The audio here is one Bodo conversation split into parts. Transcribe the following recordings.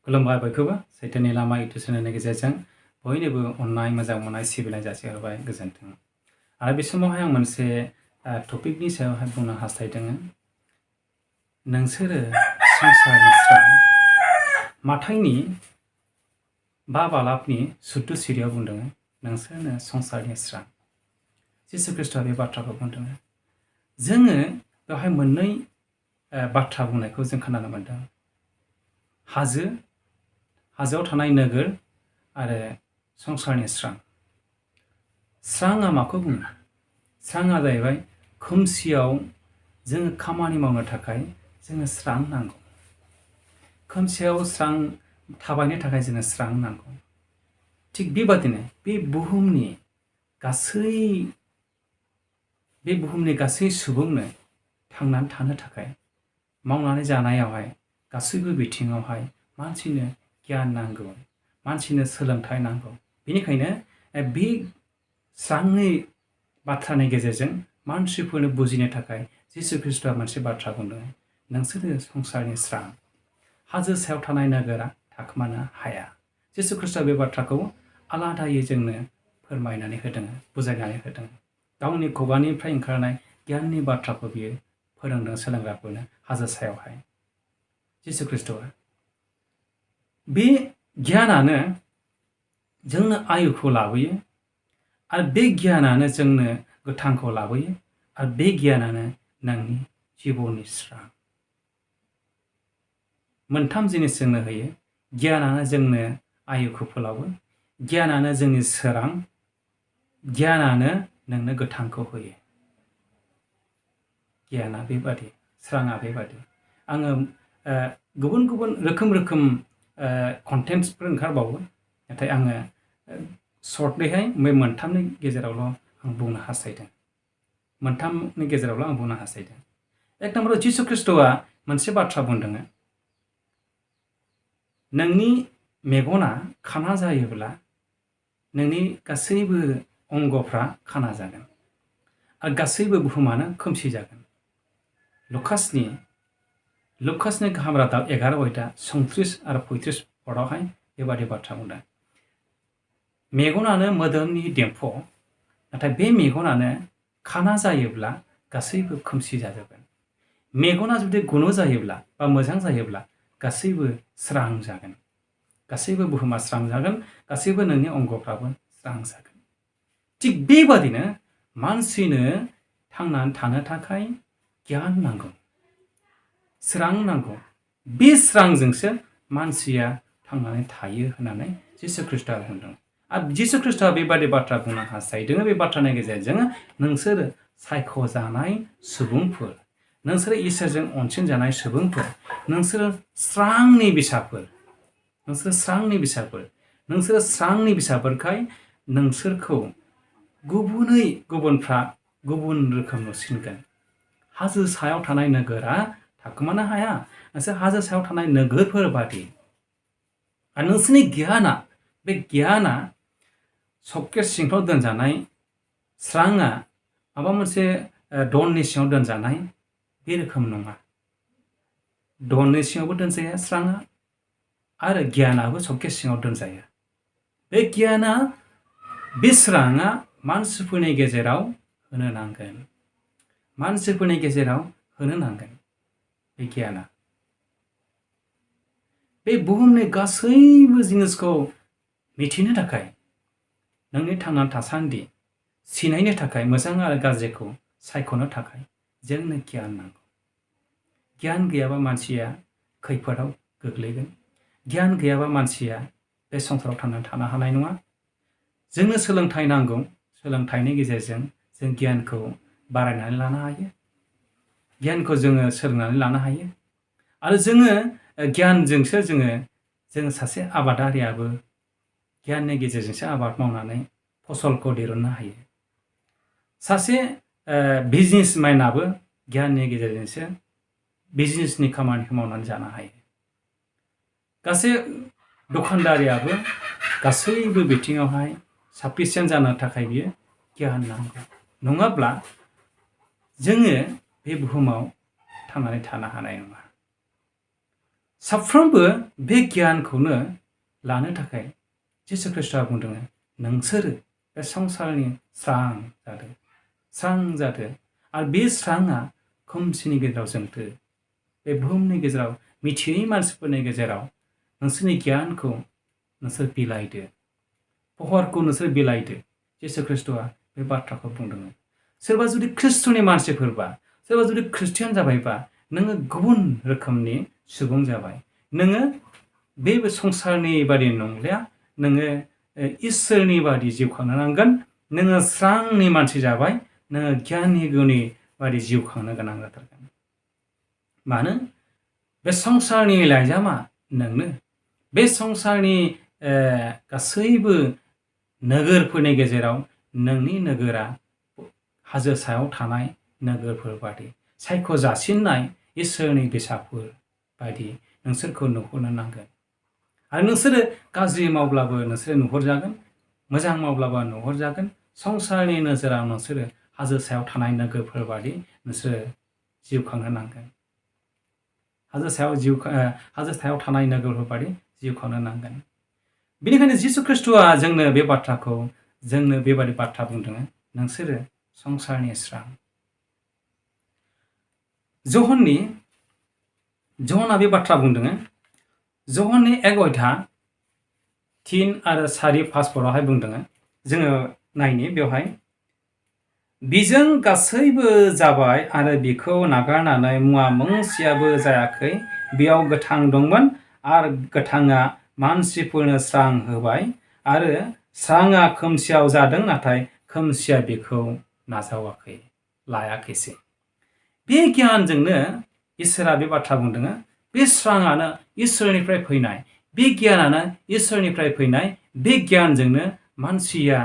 खुलुमबाय बयखौबो सैथोनि लामा इउटुब चेनेलनि गेजेरजों बयनोबो अननाय मोजां मोननाय सिबिनाय जासिहरबाय गोजोन्थों। आरो बे समावहाय आं मोनसे टपिकनि सायावहाय बुंनो हास्थायदों। नोंसोरो संसारनि स्रां माथाइनि 5 बालाबनि 14 सिरियाव बुंदों नोंसोरनो संसारनि स्रां। जिसु ख्रीष्टआ बे बाथ्राखौ बुंदों। जोङो बेवहाय मोननै बाथ्रा बुंनायखौ जों खोनानो मोनदों। हाजोआव थानाय नोगोर आरो संसारनि स्रां। स्रांआ माखौ बुङो? स्रांआ जाहैबाय खोमसियाव जोङो खामानि मावनो थाखाय जोङो स्रां नांगौ। खोमसियाव स्रां थाबायनो थाखाय जोङो स्रां नांगौ। थिग बेबादिनो बे बुहुमनि गासै सुबुंनो थांनानै थानो थाखाय मावनानै जानायावहाय गासैबो बिथिङावहाय मानसिनो गियान नांगौ, मानसिनो सोलोंथाइ नांगौ। बेनिखायनो बे स्रांनि बाथ्रानि गेजेरजों मानसिफोरनो बुजिनो थाखाय जिसु ख्रीष्टआ मोनसे बाथ्रा बुंदों नोंसोरो संसारनि स्रां। हाजो सायाव थानाय नोगोरा थाखोमानो हाया। जिसु ख्रीष्टआ बे बाथ्राखौ आलादायै जोंनो फोरमायनानै होदों, बुजायनानै होदों। गावनि खुगानिफ्राय ओंखारनाय गियाननि बाथ्राखौ बियो फोरोंदों सोलोंग्राफोरनो हाजो सायावहाय। जिसु ख्रीष्टआ बे गियानानो जोंनो आयुखौ लाबोयो आरो बे गियानानो जोंनो गोथांखौ लाबोयो आरो बे गियानानो नोंनि जिबननि स्रां। मोनथाम जिनिस जोंनो होयो। गियानानो जोंनो आयुखौ फोलावो, गियानानो जोंनि सोरां, गियानानो नोंनो गोथांखौ होयो। गियाना बेबादि, स्राङा बेबादि। आङो गुबुन गुबुन रोखोम कन्टेन्ट्सफोर ओंखारबावो, नाथाय आङो सर्टलिहाय बे मोनथामनि गेजेरावल' आं बुंनो हास्थायदों। एक नम्बराव जिसु ख्रीष्टआ मोनसे बाथ्रा बुंदों। नोंनि मेगना खाना जायोब्ला नोंनि गासैबो अंगफ्रा खाना जागोन आरो गासैबो बुहुमानो खोमसि जागोन। लुकासनि गाहाम रादाब 11:34 आरो 35 पदआवहाय बेबादि बाथ्रा बुंदों। मेगनानो मोदोमनि देम्फ', नाथाय बे मेगनानो खाना जायोब्ला गासैबो खोमसि जाजोबगोन। मेगना जुदि गुनु जायोब्ला बा मोजां जायोब्ला गासैबो स्रां जागोन, गासैबो बुहुमा स्रां जागोन, गासैबो नोंनि अंगफ्राबो स्रां जागोन। थिग बेबादिनो मानसिनो थांनानै थानो थाखाय गियान नांगौ, स्रां नांगौ। बे स्रांजोंसो मानसिया थांनानै थायो होननानै जिसु ख्रीष्टआ बुंदों। आरो जिसु ख्रीष्टआ बेबादि बाथ्रा बुंनो हास्थायदों। बे बाथ्रानि गेजेरजों नोंसोरो सायख'जानाय सुबुंफोर, नोंसोरो इसोरजों अनसिनजानाय सुबुंफोर, नोंसोरो स्रांनि बिसाफोरखाय नोंसोरखौ गुबुनफ्रा गुबुन रोखोम नुसिनगोन। हाजो सायाव थानाय नोगोरा थाखोमानो हाया। नोंसोर हाजो सायाव थानाय नोगोरफोर बादि। आरो नोंसोरनि बे गियाना सकेस सिङाव दोनजानाय स्रांआ माबा मोनसे दननि सिङाव दोनजानाय बे रोखोम नङा। दननि सिङावबो दोनजाया स्रांआ आरो गियानाबो सकेस सिङाव दोनजाया। बे स्रांआ मानसिफोरनि गेजेराव होनो नांगोन। बे गियाना बे बुहुमनि गासैबो जिनिसखौ मिथिनो थाखाय, नोंनि थांनानै थासान्दि सिनायनो थाखाय, मोजां आरो गाज्रिखौ सायख'नो थाखाय जोंनो गियान नांगौ। गियान गैयाबा मानसिया खैफोदाव गोग्लैगोन। गियान गैयाबा मानसिया बे संसाराव थांनानै थानो हानाय नङा। जोंनो सोलोंथाइ नांगौ। सोलोंथाइनि गेजेरजों जों गियानखौ बारायनानै लानो हायो, गियानखौ जोङो सोलोंनानै लानो हायो। आरो जोङो गियानजोंसो जोङो सासे आबादारियाबो गियाननि गेजेरजोंसो आबाद मावनानै फसलखौ दिरुननो हायो। सासे बिजनेसमेनाबो गियाननि गेजेरजोंसो बिजनेसनि खामानिखौ मावनानै जानो हायो। गासै दखानदारियाबो गासैबो बिथिङावहाय साफिसियेन्ट जानो थाखाय बियो गियान नांगौ। नङाब्ला जोङो बे बुहुमाव थांनानै थानो हानाय नङा। साफ्रोमबो बे गियानखौनो लानो थाखाय जिसु ख्रिस्टआ बुंदों नोंसोरो बे संसारनि स्रां जादो स्रां जादो आरो बे स्रांआ खोमसिनि गेजेराव जोंथो बे बुहुमनि गेजेराव मिथियै मानसिफोरनि गेजेराव नोंसोरनि गियानखौ नोंसोर बिलाइदो पहरखौ नोंसोर बिलाइदो जिसु ख्रिस्टआ बे बाथ्राखौ बुंदों सोरबा जुदि ख्रिस्टनि मानसिफोरबा सोरबा जुदि ख्रिस्टियान जाबायबा नोङो गुबुन रोखोमनि सुबुं जाबाय नोङो बे संसारनि बादि नंलिया नोङो इसोरनि बादि जिउ खांनो नांगोन नोङो स्रांनि मानसि जाबाय नोङो गियाननि गुनि बादि जिउ खांनो गोनां जाथारगोन मानो बे संसारनि लाइजामा नोंनो बे संसारनि गासैबो नोगोरफोरनि गेजेराव नोंनि नोगोरा हाजो सायाव थानाय नोगोरफोर बादि सायख' जासिननाय इसोरनि बेसादफोर बायदि नोंसोरखौ नुहुरनो नांगोन आरो नोंसोरो गाज्रि मावब्लाबो नोंसोरो नुहुरजागोन मोजां मावब्लाबो नुहुरजागोन संसारनि नोजोराव नोंसोरो हाजो सायाव थानाय नोगोरफोर बादि नोंसोरो जिउ खांनो नांगोन हाजो सायाव थानाय नोगोरफोर बादि जिउ खांनो नांगोन बेनिखायनो जिसु ख्रिस्टआ जोंनो बे बाथ्राखौ जोंनो बेबादि बाथ्रा बुंदों नोंसोरो संसारनि स्रां जहना बे बाथ्रा बुंदों जहननि 1:3 आरो 4-5 बुंदों जोङो नायनि बेवहाय बिजों गासैबो जाबाय आरो बिखौ नागारनानै मुवा मोनसेयाबो जायाखै बेयाव गोथां दंमोन आरो गोथाङा मानसिफोरनो स्रां होबाय आरो स्रांआ खोमसियाव जादों नाथाय खोमसिया बेखौ नाजावाखै लायाखैसै बे गियानजोंनो इसोरा बे बाथ्रा बुंदों बे स्रांआनो इसोरनिफ्राय फैनाय बे गियानानो इसोरनिफ्राय फैनाय बे गियानजोंनो मानसिया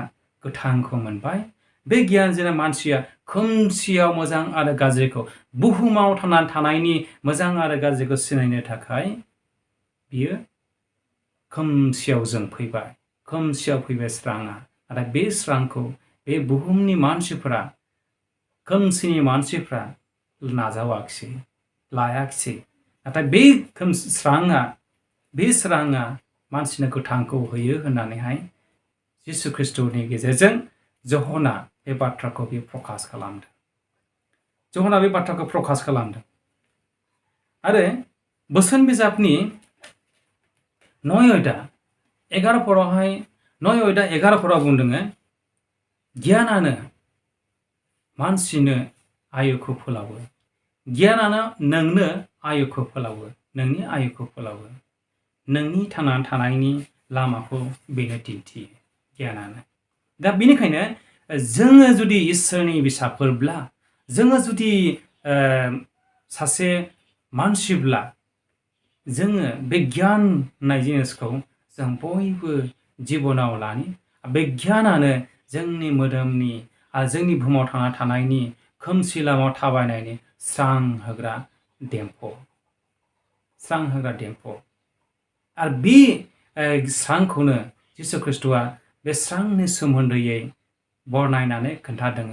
गोथांखौ मोनबाय बे गियानजोंनो मानसिया खोमसियाव मोजां आरो गाज्रिखौ बुहुमाव थांनानै थानायनि मोजां आरो गाज्रिखौ सिनायनो थाखाय बियो खोमसियाव जोंफैबाय खोमसियाव फैबाय स्रांआ आरो बे स्रांखौ बे बुहुमनि मानसिफोरा खोमसिनि मानसिफ्रा नाजावाखिसै लायाखिसै नाथाय बे स्रांआ मानसिनो गोथांखौ होयो होननानैहाय जिसु ख्रिस्टनि गेजेरजों जहना बे बाथ्राखौ बे प्रकाश खालामदों आरो बोसोन बिजाबनि 9:11 बुंदों गियानानो मानसिनो आयुखौ फोलावो गियानानो नोंनो आयुखौ फोलावो नोंनि आयुखौ फोलावो नोंनि थांनानै थानायनि लामाखौ बेनो दिन्थियो गियानानो दा बेनिखायनो जोङो जुदि इसोरनि फिसाफोरब्ला जोङो जुदि सासे मानसिब्ला जोङो बे गियान होननाय जिनिसखौ जों बयबो जिबनाव लानि बे गियानानो जोंनि मोदोमनि आरो जोंनि बुहुमाव थांना थानायनि खोमसि लामायाव थाबायनायनि स्रां होग्रा देम्फ' आरो बे स्रांखौनो जिसु ख्रिस्टआ बे स्रांनि सोमोन्दैयै बरनायनानै खोन्थादों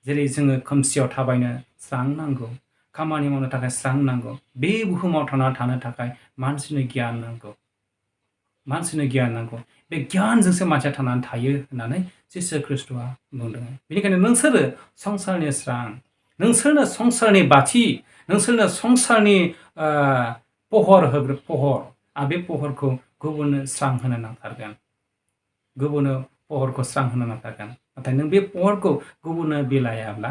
जेरै जोङो खोमसियाव थाबायनो स्रां नांगौ खामानि मावनो थाखाय स्रां नांगौ बे बुहुमाव थांनानै थानो थाखाय मानसिनो गियान नांगौ बे गियानजोंसो मानसिया थांनानै थायो होननानै जिसु ख्रिस्टआ बुंदों बेनिखायनो नोंसोरो संसारनि स्रां नोंसोरनो संसारनि बाथि नोंसोरनो संसारनि पहर आरो बे पहरखौ गुबुननो स्रां होनो नांथारगोन नाथाय नों बे पहरखौ गुबुननो बिलायाब्ला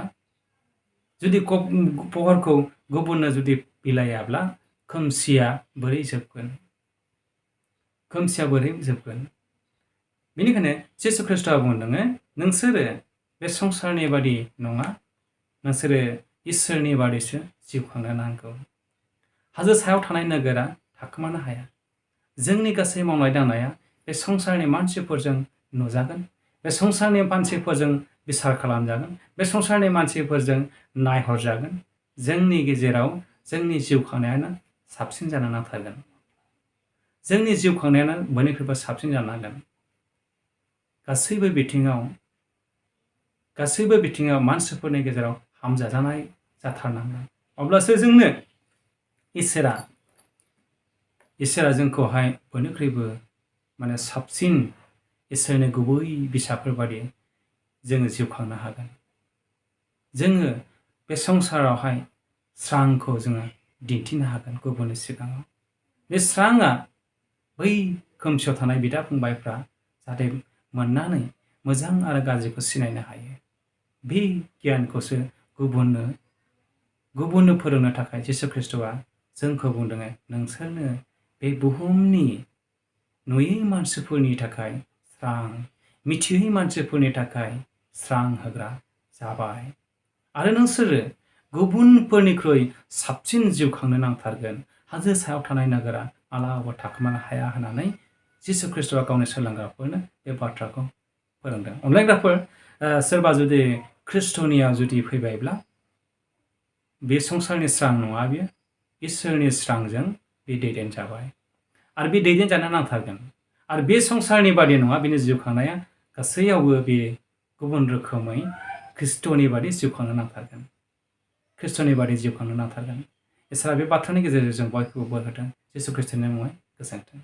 जुदि पहरखौ गुबुननो जुदि बिलायाब्ला खोमसिया बोरै जोबगोन बेनिखायनो जिसु ख्रिस्टआ बुंदों नोंसोरो बे संसारनि बादि नङा नोंसोरो इसोरनि बादिसो जिउ खांनो नांगौ हाजो सायाव थानाय नोगोरा थाखोमानो हाया जोंनि गासै मावनाय दांनाया बे संसारनि मानसिफोरजों नुजागोन बे संसारनि मानसिफोरजों बिसार खालामजागोन बे संसारनि मानसिफोरजों नायहरजागोन जोंनि गेजेराव जोंनि जिउ खांनायानो साबसिन जानो नांथारगोन जोंनि जिउ खांनायानो बयनिख्रुइबो साबसिन जानांगोन गासैबो बिथिङाव मानसिफोरनि गेजेराव हामजाजानाय जाथारनांगोन अब्लासो जोंनो इसोरा इसोरा जोंखौहाय बयनिख्रुइबो माने साबसिन इसोरनि गुबै बिसाफोर बादि जोङो जिउ खांनो हागोन। जोङो बे संसारावहाय स्रांखौ जोङो दिन्थिनो हागोन गुबुननि सिगाङाव। बे स्रांआ बै खोमसियाव थानाय बिदा फंबायफ्रा जाहाथे मोननानै मोजां आरो गाज्रिखौ सिनायनो हायो। बे गियानखौसो गुबुननो फोरोंनो थाखाय जिसु ख्रिस्ट'आ जोंखौ बुंदों, नोंसोरनो बे बुहुमनि नुयै मानसिफोरनि थाखाय स्रां, मिथियै मानसिफोरनि थाखाय स्रां होग्रा जाबाय। आरो नोंसोरो गुबुनफोरनिख्रुइ साबसिन जिउ खांनो नांथारगोन। हाजो सायाव थानाय नोगोरा मालाबाबो थाखोमानो हाया होननानै जिसु ख्रिस्ट'आ गावनि सोलोंग्राफोरनो बे बाथ्राखौ फोरोंदों। अनलायग्राफोर, सोरबा जुदि ख्रिस्ट'नियाव जुदि फैबायब्ला बे संसारनि स्रां नङा, बियो इसोरनि स्रांजों बे दैदेनजाबाय आरो बे दैदेनजानो नांथारगोन। आरो बे संसारनि बादि नङा, बेनि जिउ खांनाया गासैयावबो बे गुबुन रोखोमै ख्रिस्ट'नि बादि जिउ खांनो नांथारगोन। ख्रिस्ट'नि बादि जिउ खांनो नांथारगोन। इसोरा बे बाथ्रानि गेजेरजों जों बयखौबो बोर होथों। जिसु ख्रिस्ट'नि मुङै गोजोन्थों।